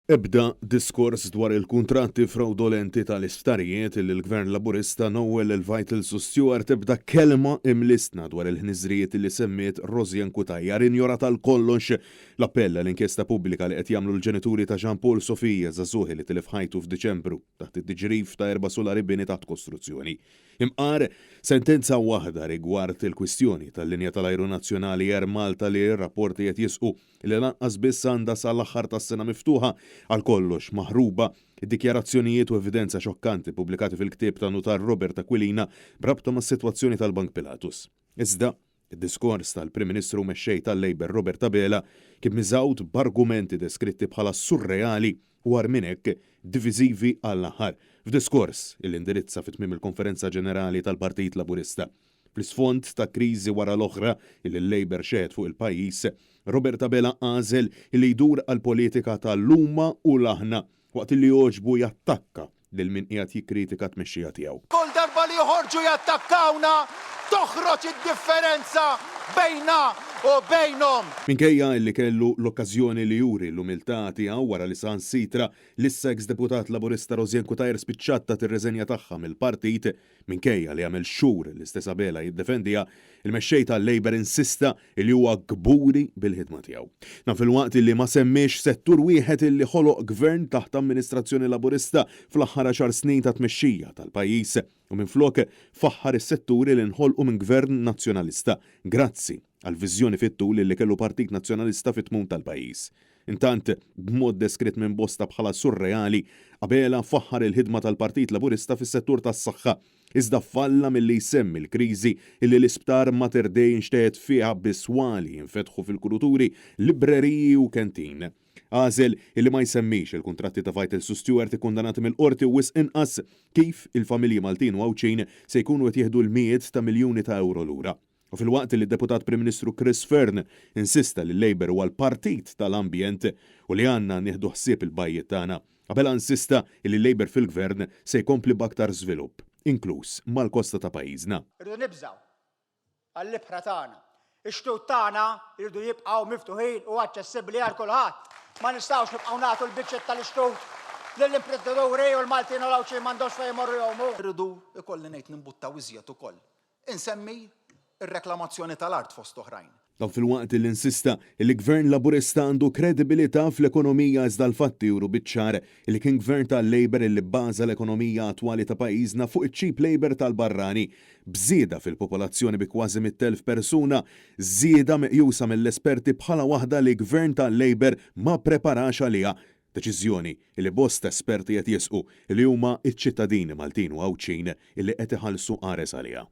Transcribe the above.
Ebda diskors dwar il-kuntratti frawdolenti tal-isptarijiet li l-Gvern Laburista nowwel lil Vitals u Steward ebda kelma imlissna dwar il-ħniżrijiet li semmiet Rosianne Cutajar injorat għal kollox l-appell għal inkjesta pubblika li qed jagħmlu l-ġenituri ta' Jean Paul Sofia żagħżugħ li tilef ħajtu f'Diċembru taħt it-tiġrif ta' erba' sulari bini taħt kostruzzjoni. Imqar sentenza waħda rigward il-kwistjoni tal-linja tal-ajru nazzjonali Air Malta li r-rapporti qed jisqu li lanqas biss għandha sal-aħħar tas-sena miftuħa, għal kollox maħruba, id-dikjarazzjonijiet u evidenza xokkanti ppubblikati fil-ktieb ta' Nutar Robert Aquilina b'rabta mas-sitwazzjoni tal-Bank Pilatus. Iżda, id-diskors tal-Prim Ministru u Mexxej tal-Labour Robert Abela kien miżgħud b'argumenti deskritti bħala surreali u agħar minn hekk, diviżivi għall-aħħar, f'diskors illi indirizza fi tmiem il-Konferenza Ġenerali tal-Partit Laburista. Fl-isfond ta' kriżi wara l-oħra illi l-Labour xehed fuq il-pajjiż, Robert Abela għażel illi jdur għall-politika ta' l-huma u l-aħna waqt illi għoġbu jattakka lil min qiegħed jikkritika t-tmexxija tiegħu. Kull darba li joħorġu jattakkawna toħroġ id-differenza bejna u bejnhom. Minkejja illi kellu l-okkażjoni li juri l-umiltà tiegħu wara li saħansitra l-issa eks deputat Laburista Rosianne Cutajar spiċċat tat ir-reżenja tagħha mill-partit, Minkejja li għamel xhur l-istess Abela jiddefendiha, il-mexxej tal-Labour insista li huwa kburi bil-ħidma tiegħu. Dan filwaqt li ma semmiex settur wieħed li ħoloq Gvern taħt amministrazzjoni Laburista fl-aħħar għaxar snin ta' tmexxija tal-pajjiż u minflok faħħar is-setturi li nħolqu minn Gvern Nazzjonalista grazzi għall-viżjoni fit-tul li kellu Partit Nazzjonalista fit-tmun tal-pajjiż. Intant, b'mod deskritt minn bosta bħala surreali, Abela faħħar il-ħidma tal-Partit Laburista fis-settur tas-saħħa, iżda falla milli jsemmi l-kriżi li l-Isptar Mater Dei nxteħet fiha bi swali jinfetħu fil-kuruturi, libreriji u canteen. Għażel illi ma jsemmix il-kuntratti ta' Vitals u Steward ikkundanati mill-Qorti u wisq inqas kif il-familji Maltin u Għawdxin se jkunu qed jieħdu l-mijiet ta' miljuni ta' ewro lura. U filwaqt li d-Deputat Prim Ministru Chris Fearne insista li l-Labour huwa l-partit tal-ambjent u li għandna nieħdu ħsieb il-bajjiet tagħna, Abela insista li l-Labour fil-Gvern se jkompli b'aktar żvilupp, inkluż mal-kosta ta' pajjiżna. Irridu nibżgħu għall-ibħra tagħna. Ix-xtut tagħna jridu jibqgħu miftuħin u aċċessibbli għal kulħadd. Ma nistgħux nibqgħu nagħtu l-biċċiet tal-ixtut lill-imprenditori u l-Maltin u l-Għawdxin m'għandhomx fejn imorru jgħumu. Irridu, ikolli ngħid, nimbuttaw iżjed ukoll Insemmi r-reklamazzjoni tal-art fost oħrajn. Dan filwaqt li insista li Gvern Laburista għandu kredibilità fl-ekonomija iżda l-fatti juru biċ-ċar li kien Gvern tal-Labour li bbaża l-ekonomija attwali ta' pajjiżna fuq iċ-cheap labour tal-barrani, b'żieda fil-popolazzjoni bi kważi 100,000 persuna, żieda meqjusa mill-esperti bħala waħda li Gvern tal-Labour ma ppreparax għaliha, deċiżjoni li bosta esperti qed jisqu li huma ċ-ċittadini Maltin u Għawdxin li qed iħallsu qares għaliha.